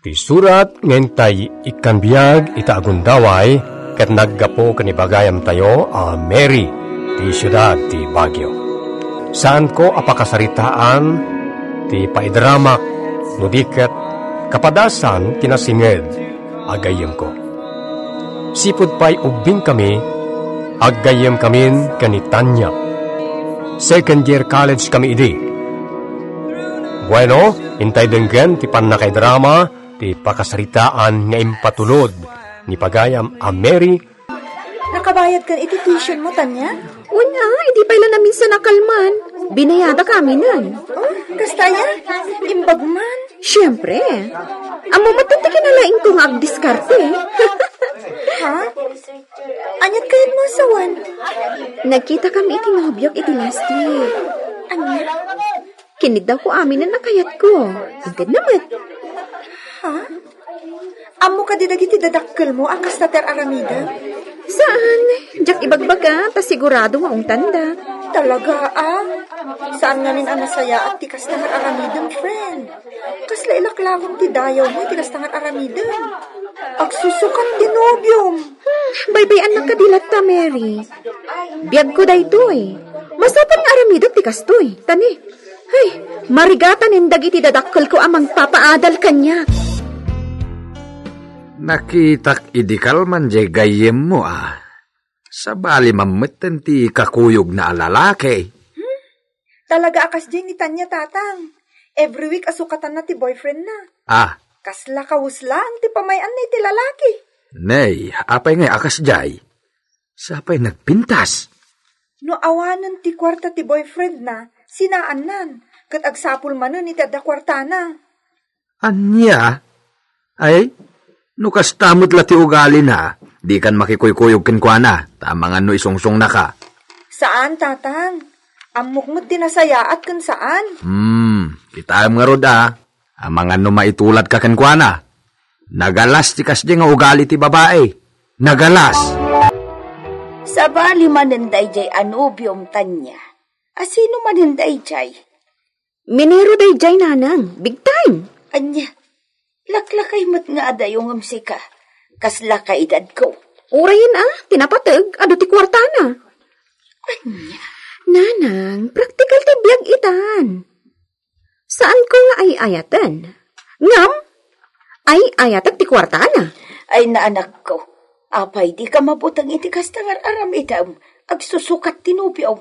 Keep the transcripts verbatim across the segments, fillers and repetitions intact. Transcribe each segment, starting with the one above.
Ti surat nga intay ikkan biag ita a gundaway ket naggapu ken ni bagayamtayo a Mary ti siudad ti Baguio. Saanko a pakasaritaan ti paidramak no di ket kapadasan ti nasinged a gayyemko. Sipud pay ubbingkami, aggayyemkamin ken ni Tanya. Second year college kami idi. Bueno, intay denggen ti pannakaidrama ti pakasaritaan nga impatulod ni bagayam a Mary. Nakabayad kan iti tuition mo, Tanya? Wen a, idi pay la naminsan a kalman. Binayadak aminen. Oh, kasta aya? Imbag man. Siempre. Ammo met ti kinalaingko nga agdiskarte. Ha? Aniat kayat mo a sawen? Nagkitakami iti nobiok iti last week. Ania? Kiniddawko aminen a kayatko. Intedna met. Ha? Ammo kadi dagiti dadakkelmo a kasta ti ar-aramidem? Saan. Diak ibagbaga, ta sigurado nga ungtanda. Talaga, a? Saan ngamin a nasayaat ti kasta nga ar-aramidem, friend? Kasla ilaklakon ti dayawmo iti kasta nga ar-aramidem? Agsusukat ti nobiom. Hmm, baybay-annak kadi latta, Mary. Biagko daytoy. Masapul nga aramidek ti kastoy. Tani, hay, marigatanen dagiti dadakkelko a mangpapaadal kaniak. Nakitak idi kalman jay gayyemmo a. Sabali mammetten ti kakuyogna a lalaki. Talaga a kasdiay ni Tanya, Tatang. Every week a sukatanna ti boyfriendna. Ah. Kasla kawes laeng ti pamay-anna iti lalaki. Nay, apay ngay a kasdiay? Sapay nagpintas. No awanen ti kuarta ti boyfriendna, sinaannan, ket agsapul manen iti adda kuartana. Ania? Ay, no kasta met la ti ugalina, dikan makikuykuyog kenkuana, ta amangan no isungsungnaka. Saan, Tatang. Ammok met ti nasayaat ken saan. Hmm, kitaem ngarud a, amangan no maitulatka kenkuana. Nagalas ti kasdi nga ugali ti babai. Nagalas! Sabali manen dayjay a nobiom, Tanya. A sino manen dayjay? Minero dayjay, nanang. Big time. Ania, laklakay met nga adayo ngem sika. Kasla kaedadko. Urayen a, ti napateg, adu ti kuartana. Ania? Nanang, praktikal ti biag itan. Saanko nga ay-ayaten. Ngem, ay-ayatek ti kuartana. Ay, naanakko. Apay, dika mabuteng iti kasta nga ar-aramidem. Agsusukat ti nobiom.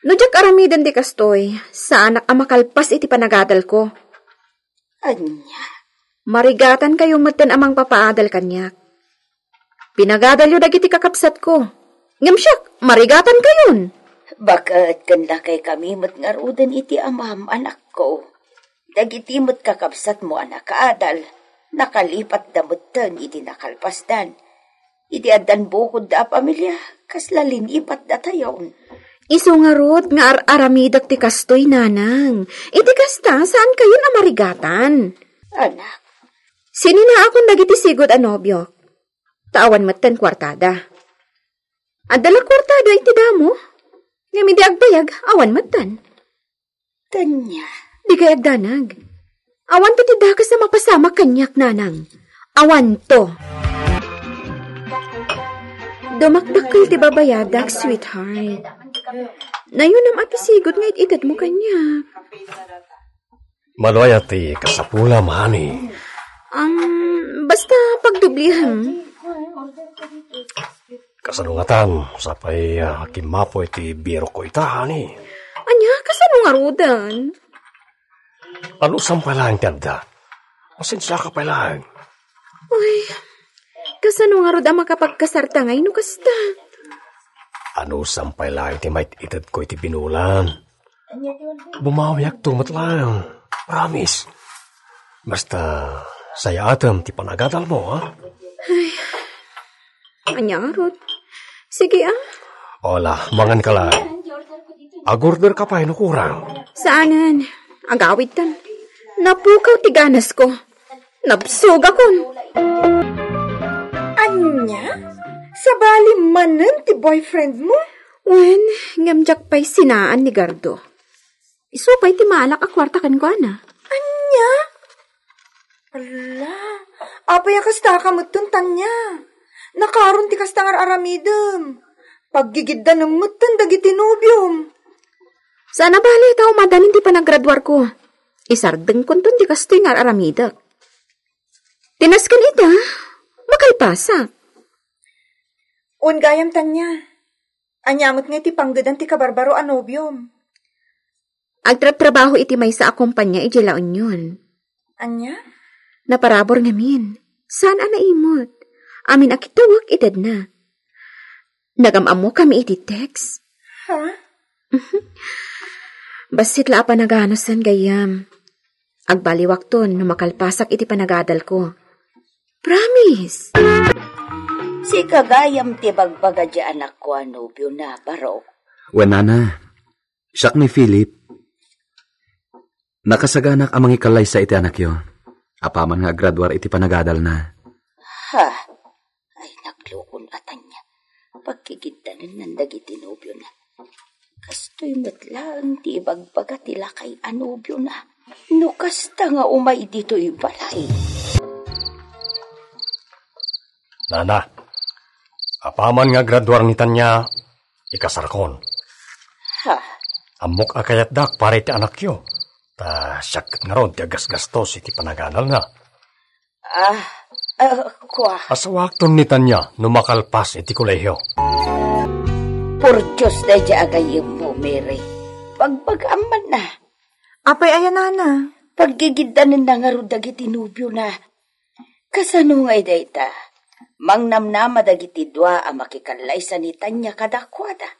No diak aramiden ti kastoy, saanak a makalpas iti panagadalko. Ania? Marigatankayo metten a mangpapaadal kaniak. Pinagadalyo dagiti kakabsatko. Ngem siak, marigatankayon. Baket ken lakaykami met ngaruden iti amam, anakko. Dagiti met kakabsatmo a nakaadal, nakalipatda metten iti nakalpasdan. Iti addan bukodda a pamilia, kasla linipatdatayon. Isu ngarud nga ar-aramidek ti kastoy, nanang. Iti kasta, saankayon a marigatan. Anak. Sininaakon dagiti sigud a nobiok. Ta awan metten kuartada. Adda la kuartada iti damo. Ngem idi agbayag, awan metten. Tanya. Dikay agdanag. Awanto ti dakes a mapasamak kaniak, nanang. Awanto. Dumakdakkel ti babayadak, sweetheart. Nayunam a ti sigud nga it-itedmo kaniak. Mano aya ti kasapulam, honey? Um, basta pagdublihem. Kasano ngatan, sapay, ah, kimmapo iti birokko ita, honey? Ania, kasano ngaruden? Ano, saan pay laeng ti adda? Masensiaka pay laeng. Uy, kasano ngarud a makapagkasarta ngay no kasta? Ano, saan pay laeng ti mait-itedko iti binulan? Bumawiakto met laeng. Promise. Basta, sayaatem ti panagadalmo, ha? Ay, ania ngarud? Sige, ah. Ola, mangan ka laeng. Agorder ka pay no kurang. Saanen. Agawidtan. Napukaw ti ganasko. Nabsogakon. Ania? Sabali manen ti boyfriend mo? Wen, ngem diak pay sinaan ni Gardo. Isu pay ti maalak a kuarta kenkuana. Ania? Ala, apay a kasta ka metten, Tania? Nakaron ti kasta nga ar-aramidem. Paggigiddanem metten dagiti nobiom. Saan a bale, ta umadanin ti panagraduarko. Isardengkonton ti kastoy nga ar-aramidek. Ti nasken ita, makalpasak. Wen gayam, Tania. Ania met nga iti panggedan ti kabarbaro a nobiom? Agtrabtrabaho iti maysa a kompania idiay La Union. Ania? Naparabur ngamin. Saan a naimut. Amin a kitawak itedna. Nagam-ammokami iti text. Ha? Bassit la a panaganusan, gayyem. Agbaliwakton no makalpasak iti panagadalko. Promise! Sika gayam ti bagbaga di anakko a nobiona, Barok. Wen, nana, siak ni Philip. Nakasaganak a mangikallaysa iti anakyo. Apaman nga aggraduar iti panagadalna. Ha? Ay, naglukon a Tania. Pagkigiddanennan dagiti nobiona. Kastoy met laeng ti ibagbaga ti lakay a nobiona. No kasta nga umay ditoy balay. Nana, apaman nga graduar ni Tania, ikasarkon. Ha? Ammok a kayatdak para iti anakyo. Ta siak ket ngarud ti agasgastos iti panagadalna. Ah, ah, kua. Asawakton ni Tania no makalpas iti kolehiyo. Por Dios, daydi a gayyemmo, Mary. Bagbagaam man na. Apay aya, nana? Paggigiddanenna ngarud dagiti nobiona. Kasano ngay dayta? Mangnamnama dagiti dua a makikallaysa ni Tania kadakuada.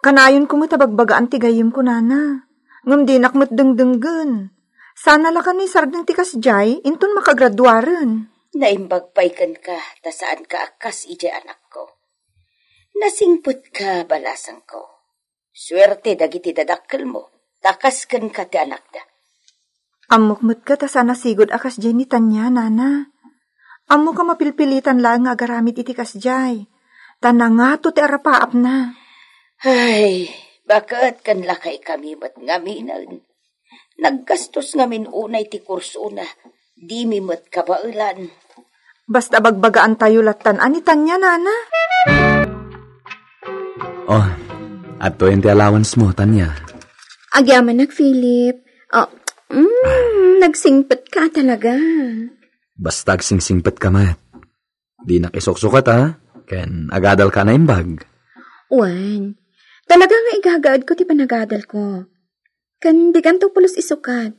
Kanayonko met a bagbagaan ti gayyemko, nana. Ngem dinak met dengdenggen. Saan a la kano isardeng ti kasdiay, inton makagraduaren. Naimbag pay kenka, ta saanka a kas idiay anakko. Nasingpetka, balasangko. Suerte dagiti dadakkelmo, ta kas kenka ti anakda. Ammok met ket a saan a sigud a kasdiay ni Tania, nana. Ammok a mapilpilitan laeng nga agaramid iti kasdiay. Ta nangato ti arapaapna. Ay, baket ken lakay kami met ngaminen. Naggastos ngamin unay ti kursona, dimi met kabaelan. Basta bagbagaantayo lattan a ni Tania, nana. Oh, adtoyen ti allowance mo, Tania. Agyamanak, Philip. Oh, mm, nagsingpet ka talaga. Basta agsingsingpet ka met. Dinak isuksukat, ha? Ken agadal ka naimbag. Wen, talaga nga igagaad ko ti panagadal ko. Ken di kanto pulos isukat,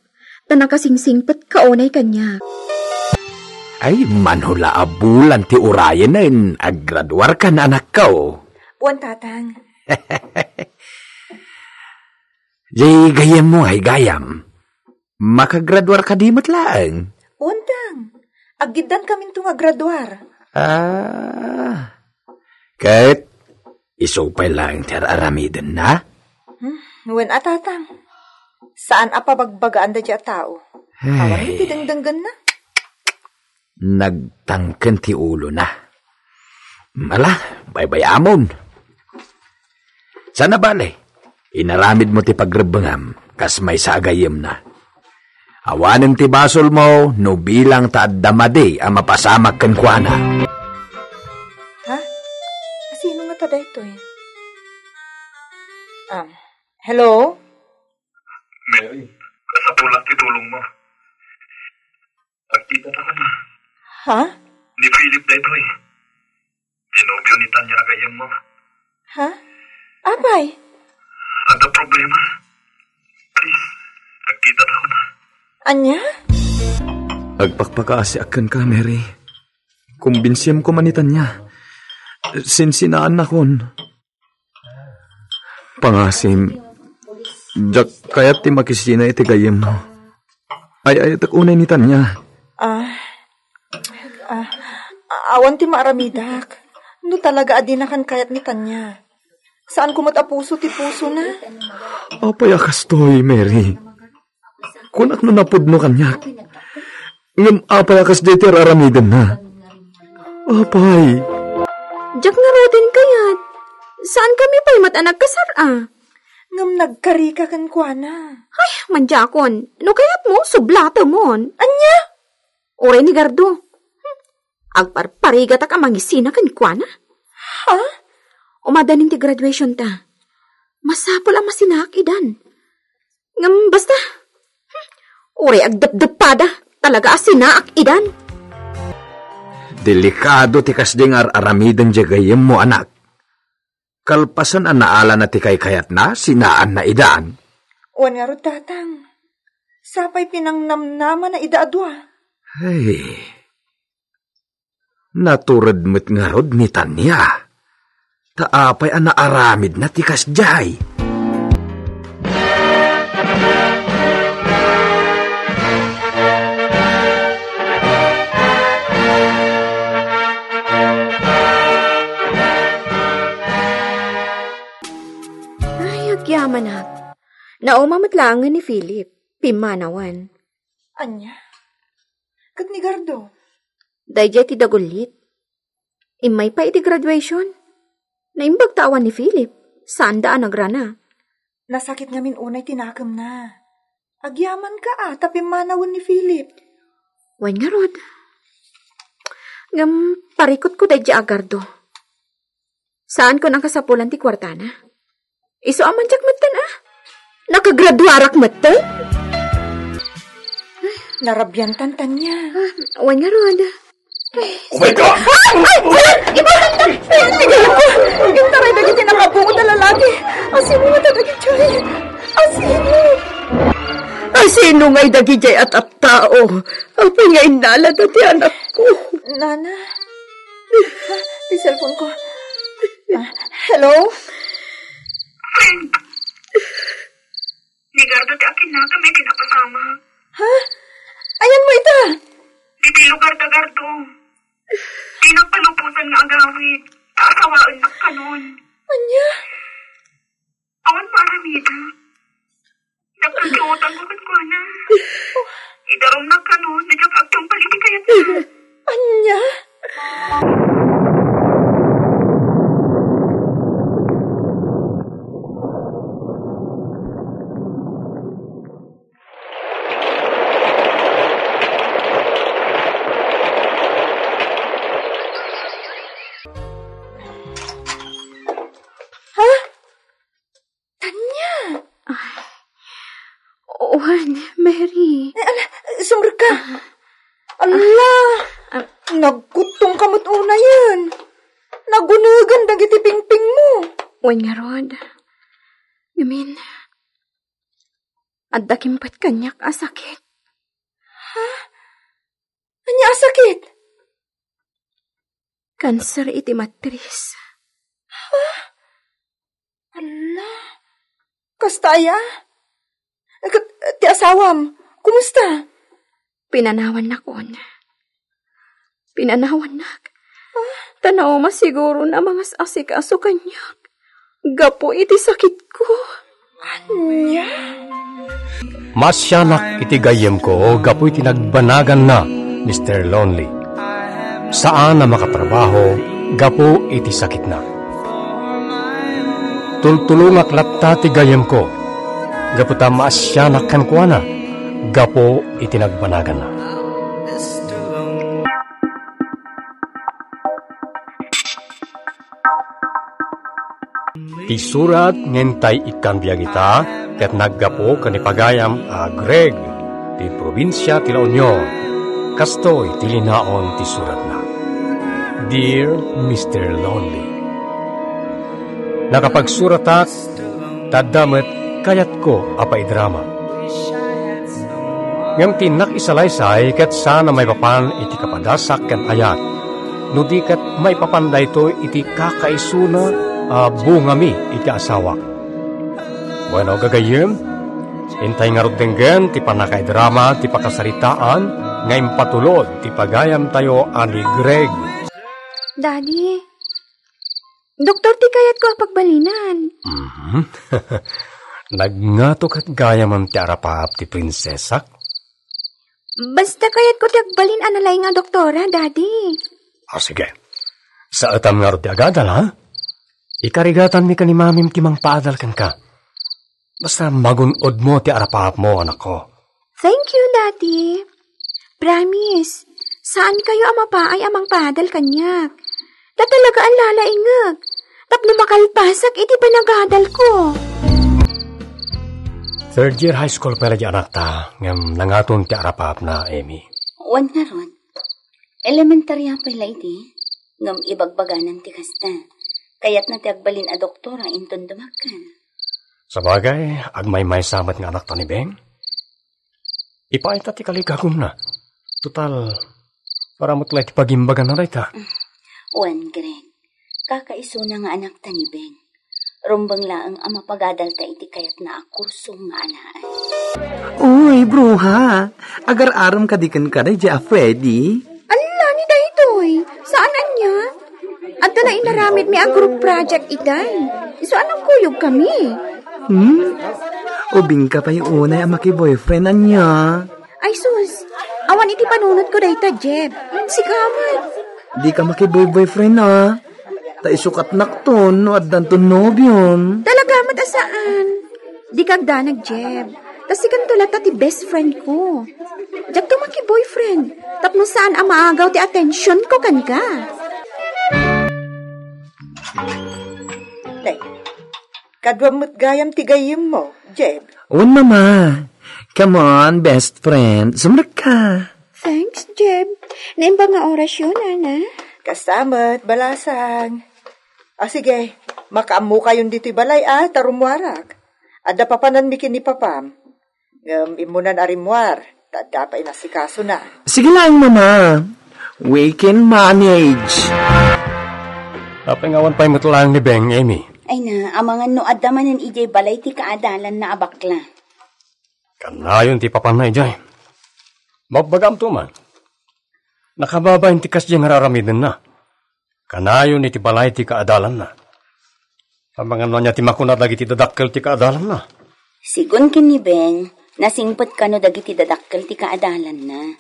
ta nakasingsingpet ka unay kaniak. Ay, manhula a bulan ti urayenen, aggraduar kan, anakko. Wen, tatang. Jay gayam mo, ay gayam. Makagraduar ka di met laeng? Untang, aggiddan kaminto nga graduar. Ah, ket isu pay laeng ti ar-aramiden na? Hmm, wen a, tatang. Saan a pabagbagaan daydi a tao. Ay. Awan ti dengdenggenna. Nagtangken ti ulona. Ala, baybay-amon. Saan a bale, inaramidmo ti pagrebbengam kas maysa a gayyemna. Awanen ti basolmo no bilang ta adda madi a mapasamak kenkuana. Ha? Sino nga ta daytoy? Um, hello? Mary, kasapulak ti tulongmo. Agkita ta koma. Ha? Ni Philip daytoy. Ti nobio ni Tanya a gayyemmo. Ha? Apay? Adda problema. Please, agkita ta koma. Ania? Agpakpakaasiak kenka, Mary. Kumbinsiam koma ni Tanya. Sinsinaannakon. Pangasim, diak kayat ti makisina iti gayyemmo. Ay-ayatek unay ni Tanya. Ah, ah, awan ti maaramidak. No talaga a dinakan kayat ni Tanya. Saanko met a puso ti pusona. Apay a kastoy, Mary? Kunak no napudno kaniak. Ngem apay a kasdiay ti ar-aramidenna? Apay. Diak ngaruden kayat. Saankami pay met a nagkasar-a. Ngem nagkarika kenkuana. Ay, madiakon. No kayatmo, sublatemon. Ania? Uray ni Gardo. Hmm. Agparparigatak a mangisina kenkuana. Ha? Umadanin ti graduation ta. Masapul a masinaak idan. Ngem basta, hmm, uray agdepdeppada, talaga a sinaak idan. Delikado ti kasdi nga ar-aramiden diay gayyemmo, anak. Kalpasan a naalana ti kaykayatna, sinaanna idan. Wen ngarud, Tatang. Sapay pinangnamnamana ida a dua. Ay, natured met ngarud ni Tania. Ta apay a naaramidna ti kasdiay? Ay, agyamanak. Nauma met laengen ni Philip. Pimmanawen. Ania? Ket ni Gardo? Daydiay ti dagullit. Immay pay iti graduation. Naimbag ta awan ni Philip. Saanda a nagrana. Nasakit ngamin unay ti nakemna. Agyamanka a ta pimmanawen ni Philip. Wen ngarud. Ngem parikutko daydiay a Gardo. Saanko nang kasapulan ti kuartana. Isu a mandiak metten, a? Nakagraduarak metten? Narabiantan, Tania. Ah, wen ngarud. Umay ka! Ay, ay, ay, iba! Ay, ay, ay, intaray dagiti nakabungod a lalaki. Asino nga dagiti? Asino? Asino nga idagiti a tattao? Apay nga innalada ti anakko? Nana. Ah, ti cellphone ko. Ah, hello? Friend, ni Gardo ti akinnakem iti napasamak. Ha? Ayanmo ita? Ditoy lugar da Gardo. Di nagpalubosan nga agawid. Ta asawaennak kanon. Ania? Awan maaramida. Nagkakautang ko kenkuana. Idarumnak kano, no diak agtungpal iti kayatna. Ania? Ha? Tania! Ay, wen, Mary. Ay, ala, sumrekka. Ah. Ala, ah, nagkuttongka met unayen. Nagunegen dagiti pingpingmo. Wen ngarud. Ngamin, adda kimpet kaniak a sakit. Ha? Ania a sakit? Kanser iti matris. Ha? Ala, kasta aya? Ket ti asawam, kumusta? Pinanawannakon. Pinanawannak. Ah? Ta nauma siguro a mangas-asikaso kaniak gapu iti sakitko. Ania? Maasianak iti gayyemko gapu iti nagbanaganna, Mister Lonely. Saan a makatrabaho gapu iti sakitna. Tultulongak latta ti gayyemko gapu ta maasianak kenkuana gapu iti nagbanaganna. Ti surat nga intay ikkan biag ita ket naggapu ken ni pagayam a Greg ti probinsia ti La Union. Kastoy ti linaon ti suratna. Dear Mister Lonely, nakapagsuratak ta adda met kayatko a paidrama. Ngem ti innak isalaysay ket saan a maipapan iti kapadasak ken ayat, no di ket maipapan daytoy iti kakaisuna a bungami iti asawak. Bueno, gagayyem, intay ngarud denggen ti pannakaidrama ti pakasaritaan nga impatulod ti pagayamtayo a ni Greg. Daddy, doktor ti kayatko a pagbalinan. Mhm. Nagngato ket gayam ti arapaap ti prinsesak? Basta kayatko ti agbalin a nalaing a doktora, Daddy. Ah, sige. Saetam ngarud ti agadal, ha? Ikarigatanmi ken ni Mamim ti mangpaadal kenka. Basta magun-odmo ti arapaapmo, anakko. Thank you, Daddy. Promise, Saan kayo a mapaay a mangpaadal kaniak. Ta talaga a lalaingek. Tapno makalpasak iti panagadalko. Third year high school pay la di anakta, ngem nangaton ti arapaapna, Amy. Wen ngarud, elementarya pay la idi, ngem ibagbaganan ti kasta. Kayatna ti agbalin a doktora inton dumagkan. Sabagay, agmaymaysa met nga anakta ni Beng. Ipaayta ti kaligagumna. Total, para met la iti pagimbaganna dayta. Wen, Greg, kakaisuna nga anakta ni Beng. Rumbeng laeng a mapagadalta iti kayatna a kurso nga alaen. Uy, bruha! Agar-arom kadi kenka daydiay a Freddy? Alla, ni daytoy! Saan ania? Adda la inaramidmi a group project itay. Isu a nagkuyogkami. Hmm? Ubingka pay unay a maki-boyfriend ania? Ay sus, awan iti panunotko dayta, Jeb. Sika met. Dika maki-boy-boyfriend a. Ta isukatnakton no addanton nobiom. Talaga met a saan. Dika agdanag, Jeb. Ta sikanto latta ti best friend ko. Diakto maki-boyfriend. Tapno saan a maagaw ti attention ko kenka. Tay, kaduam met gayam ti gayyemmo, Jeb. Wen, Mama. Come on, best friend. Sumrekka. Thanks, Jeb. Naimbag nga orasyo, Nana. Kasta met, balasang. Ah, sige, makaammokayon ditoy balay, a, ta rummuarak. Adda papananmi ken ni Papam. Ngem immunan a rimmuar, ta adda pay inasikasona. Sige laeng, Mama. We can manage. Apay nga awan pay met laeng ni Beng, Amy? Ay na, amangan no adda manen idiay balay ti kaadalanna a bakla. Kanayon ti papanna idiay. Mabbagamto man. Nakababain ti kasdiay nga ar-aramidenna. Kanayon iti balay ti kaadalanna. Amangan no ania ti makuna dagiti dadakkel ti kaadalanna. Sigun ken ni Beng, nasingpet kano dagiti dadakkel ti kaadalanna.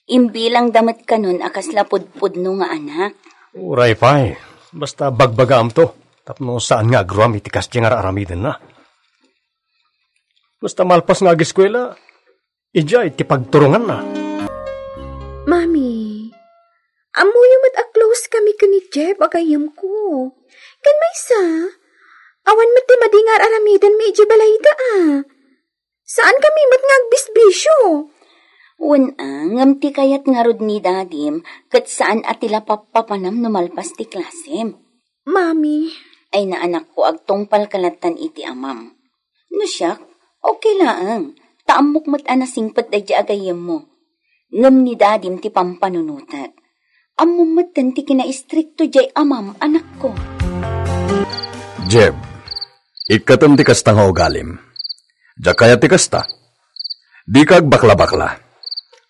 Imbilangda met kanon a kasla pudpudno nga anak. Uray pay, basta bagbagaamto, tapno saan nga agruam iti kasdiay nga ar-aramidenna. Basta malpas nga ageskuela, idiay ti pagturonganna. Mami, ammoyo met a close kami ken ni Jeb a gayyemko. Ken maysa, awan met ti madi nga ar-aramidenmi idiay balayda a. Saan kami met nga agbisbisio. Wen a, ngem ti kayat ngarud ni Dadim ket saan a ti lapappapanam no malpas ti klasem. Mami. Ay na anakko, agtungpalka lattan iti amam. No siak, okay laeng. Ta ammok met a nasingpet daydiay a gayyemmo. Ngem ni Dadim ti pampanunotek. Ammom metten ti kinaistrikto diay amam, anakko. Jeb, ikkatem ti kasta nga ugalim. Diak kayat ti kasta. Dika agbaklabakla.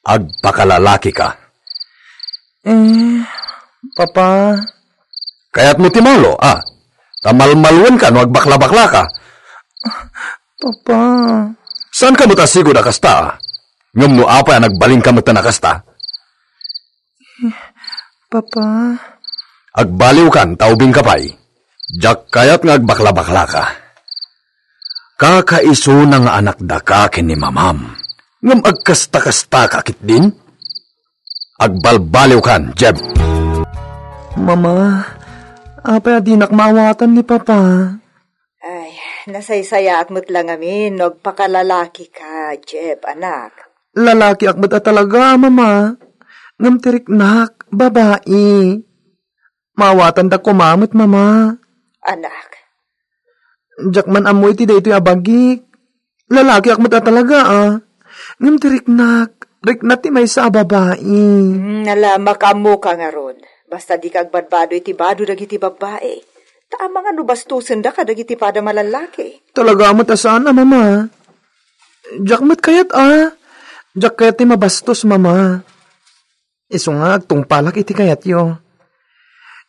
Agpakalalakika. Eh, Papa. Kayatmo ti malo, a? Ta malmaloenka no agbakla-baklaka. Papa. Saanka met a sigud a kasta, a? Ngem no apay a nagbalinka met a kasta? Eh, Papa. Agbaliwkan ta ubingka pay. Diak kayat nga agbakla-baklaka. Kakaisuna nga anakdaka ken ni mamam. Ngem agkasta-kastaka ketdin? Agbalbaliwkan, Jeb. Mama, apay a dinak maawatan ni Papa? Ay, nasaysayaat met la ngamin no agpakalalakika, Jeb, anak. Lalakiak met a talaga, Mama. Ngem ti riknak, babai. Maawatandak koma met, Mama. Anak. Diak man ammo iti daytoy a bagik. Lalakiak met a talaga, a. Ngem ti riknak, rikna ti maysa a babai. Hmm, ala, makaammoka ngarud. Basta dika agbadbado iti bado dagiti babbai. Ta amangan no bastosenda kadagiti pada malallaki. Talaga met a saan a, Mama. Diak met kayat, a. Diak kayat ti mabastos, Mama. Isu nga agtungpalak iti kayatyo.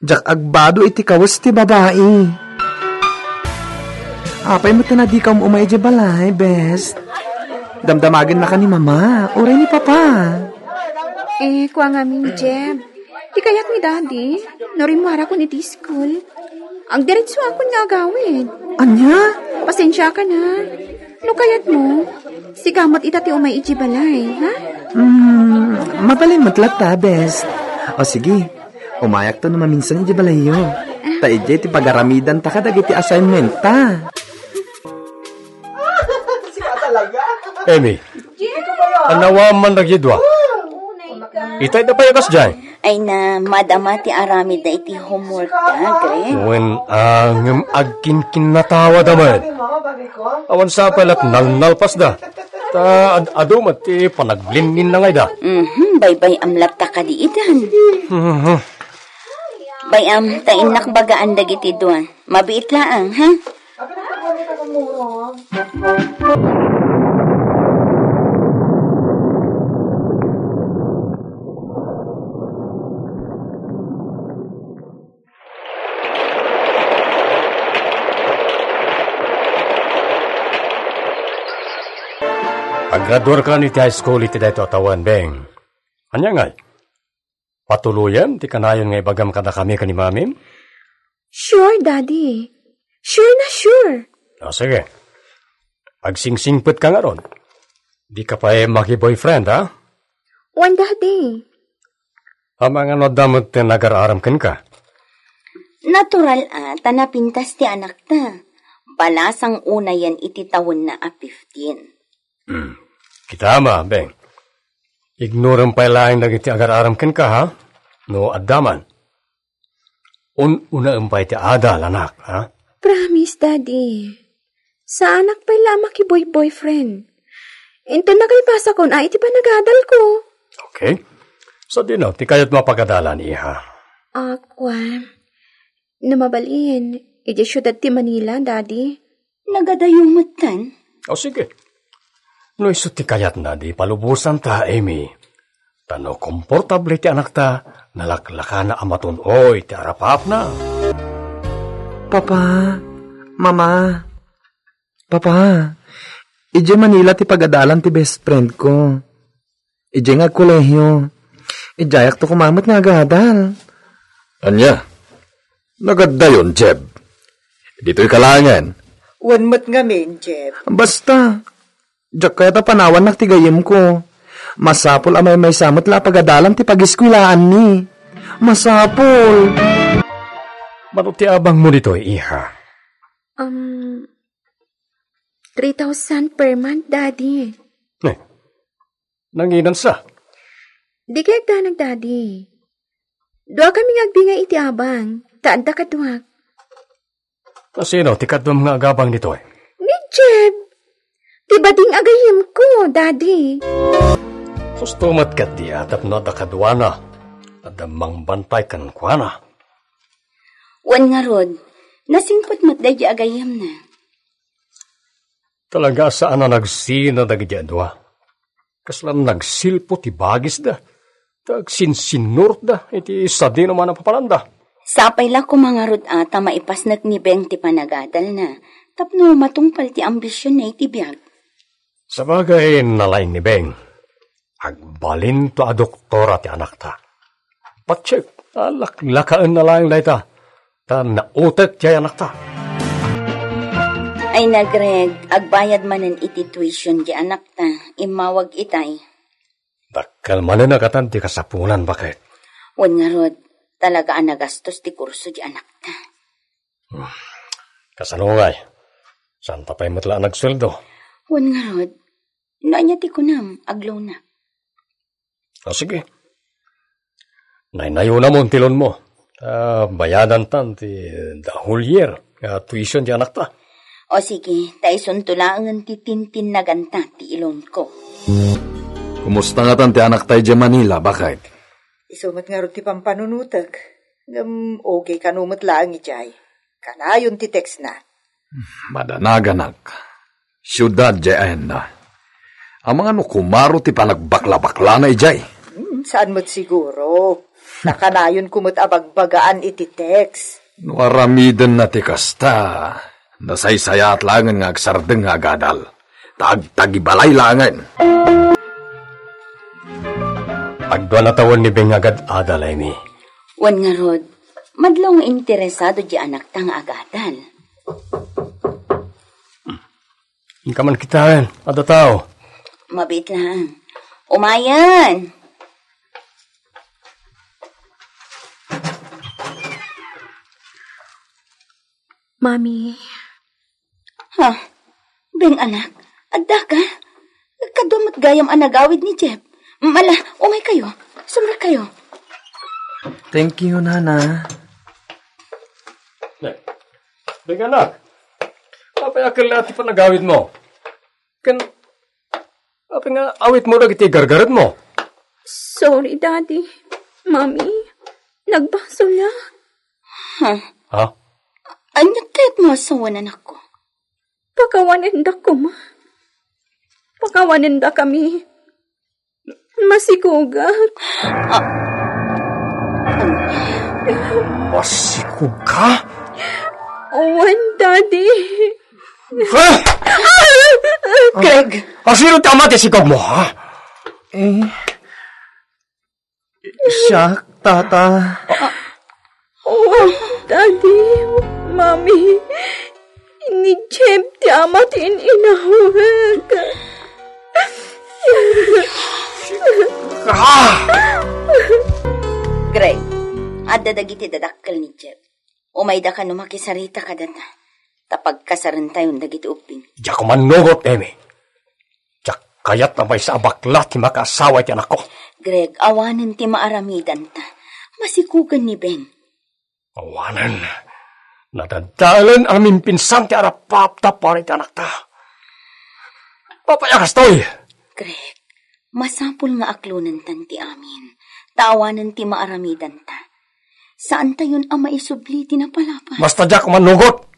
Diak agbado iti kawes ti babai. Apay met a dika um-umay idiay balay, bes? Damdamagennaka ni Mama, uray ni Papa. Eh, kua ngamin, Jeb. Ti kayat ni Daddy, no rimmuarakon iti school. Agdiretsoakon nga agawid. Ania? Pasensiaka na. No kayatmo, sika met ita ti umay idiay balay, ha? Hmm, Mabalin met latta, best. O sige, umayakto no maminsan idiay balayyo. Ta idiay ti pagaramidanta kadagiti assignmenta. Amy, anawa man dagidua. Itay da pay a kasdiay. Ay na, madama ti aramidda iti homeworkda, Greg. Wen, ah, ngem agkinkinnatawa da met. Awan sapay lat nalnalpasda. Ta ad-adu met ti panaglinnin na ngay da. Mhm, baybay-am latta kadi itan. Mhm. Bay-am, ta innak bagaan dagiti dua. Mabiit laang, ha? Aggraduarkan iti high school iti daytoy a tawen, Beng. Ania ngay? Patuloyem ti kanayon nga ibagam kadakami ken ni Mamim? Sure, Daddy. Sure na sure. O, sige. Agsingsingpet ka ngarud. Di ka pay maki-boyfriend, ha? Wen, Daddy. Amangan no adda met ti nagar-aram kenka? Natural a, ta napintas ti anakta. Balasang unayen iti tawenna a fifteen. Hmm. Kita ma, Beng. Ignorem pay laeng dagiti agar-aram kenka, ha? No adda man. Un-unaem pay ti adal, anak, ha? Promise, Daddy. Saanak pay la a makiboy-boyfriend. Inton nakalpasakon a iti panagadalko. Okay. Sadino, ti kayatmo a pagadalan, iha? Akwa. No mabalin, iti siudad ti Manila, Daddy. Nagadayo metten? O, sige. No isu ti kayatna, di palubosanta, Amy. Ta no komportable ti anakta, nalaklakana a matun-oy ti arap-apna. Papa, Mama, Papa, idiay Manila ti pagadalan ti best friend ko. Idiay nga agkolehiyo. Idiayakto koma met nga agadal. Ania? Nagadayon, Jeb. Ditoy ka laengen. Wen met ngamin, Jeb. Basta, diak kayat a panawannak ti gayyemko. Masapul a maymaysa met la a pagadalan ti pagiskuelaanmi. Masapul. Mano ti abangmo ditoy, iha? Um, three thousand per month, Daddy. Eh, nanginansa? Di kay agdanag, Daddy. Dua kami nga agbingay iti abang, ta adda kaduak. Kasino ti kaduam nga agabang ditoy? Ni Jeb. Ti bading a gayyemko, Daddy. Husto met ketdi a tapno adda kaduana, adda mangbantay kenkuana. Wen ngarud, nasingpet met daydi a gayyemna. Talaga a saan a nagsina dagiti a dua. Kasla nagsilpo ti bagisda, ta agsinsinnurotda iti sadino man a papalanda. Sapay la koma ngarud a ta maipasnek ni Beng ti panagadalna, tapno matungpal ti ambisionna iti biag. Sabagay, nalaing ni Beng. Agbalinto a doktora ti anakta. Patsek, alaklakaenna laeng dayta, ta nautek ti anakta. Ay na, Greg, agbayad manen iti tuition ti anakta, immawag itay. Dakkel manen a katan ti kasapulan, baket. Wen ngarud, talaga a nagastos ti kurso ti anakta. Hmm. Kasano ngay? Santa pay met la a nagsueldo? Wen ngarud, no ania ti kunam, agloan-ak. O, sige. Naynayonam ti loanmo. Ah, bayadantan ti the whole year nga tuition ti anakta. O, sige, ta isunto laengen ti tintinnaganta ti iloanko. Kumusta ngatan ti anakta idiay Manila, baket? Isu met ngarud ti pampanunotek. Ngem okay kano met laeng idiay. Kanayon ti textna. Madanaganak. Siudad diay ayanna. Amangan no kumaro ti panagbaklabaklana idiay. Hmm, saan met siguro. Nakanayonko met a bagbagaan iti text. No aramidenna ti kasta, nasaysayaat laengen nga agsardeng nga agadal. Ta agtagibalay laengen. Agduana tawen ni Beng nga agad-adal, Amy. Wen ngarud, madlaw nga interesado diay anakta nga agadal. Inka man kitaen, adda tao. Mabiit laeng. Umayen! Mami. Ha? Beng, anak, addaka? Kadua met gayam a nagawid ni Jeff. Mala, umay kayo. Sumrek kayo. Thank you, Nana. Beng, anak, apay a ket la ti panagawidmo? Ken, apay nga awitmo dagiti gargaretmo? Sorry, Daddy. Mami, nagbasolak. Ha? Ha? Ania kayatmo a sawen, anakko? Pakawanendakoma. Pakawanendakami. Masikogak. Masikog ka? Wen, Daddy. Ah! Craig! Asino ti ama ti sikogmo, ha? Eh, siak, Tata. Oh, Daddy, Mami, ni Jeff ti ama ti in-inawek. Ah! Greg, adda dagiti dadakkel ni Jeff. Umayda kano makisarita kadata, ta pagkasarentayon dagiti ubbing. Diak mannugot, Amy. Diak kayat a maysa a bakla ti makaasawa iti anakko. Greg, awanen ti maaramidanta. Masikugen ni Ben. Awanen. Nadadaelen a mimpinsan ti arap-apta para iti anakta. Apay a kastoy? Greg, masapul nga aklonentan ti amin, ta awanen ti maaramidanta. Saantayon a maisubli ti napalabas. Basta diak mannugot.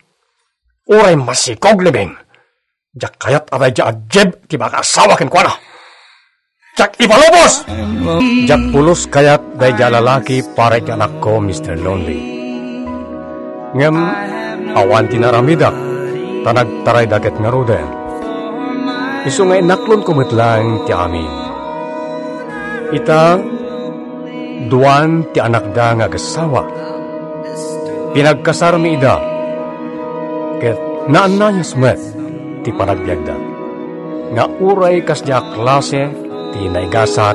Uray masikog ni Ben. Diak kayat a daydiay a Jeff ti makaasawa kenkuana. Diak ipalubos! Diak pulos kayat daydiay a lalaki para iti anakko, Mister Lonely. Ngem awan ti naaramidak, ta nagtarayda ket ngaruden. Isu nga inaklonko met laeng ti amin. Ita, duan ti anakda nga agassawa. Pinagkasarmi ida, ket naannayas met ti panagbiagda, nga uray kasdi a klase ti naigasat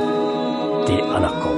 ti anakko.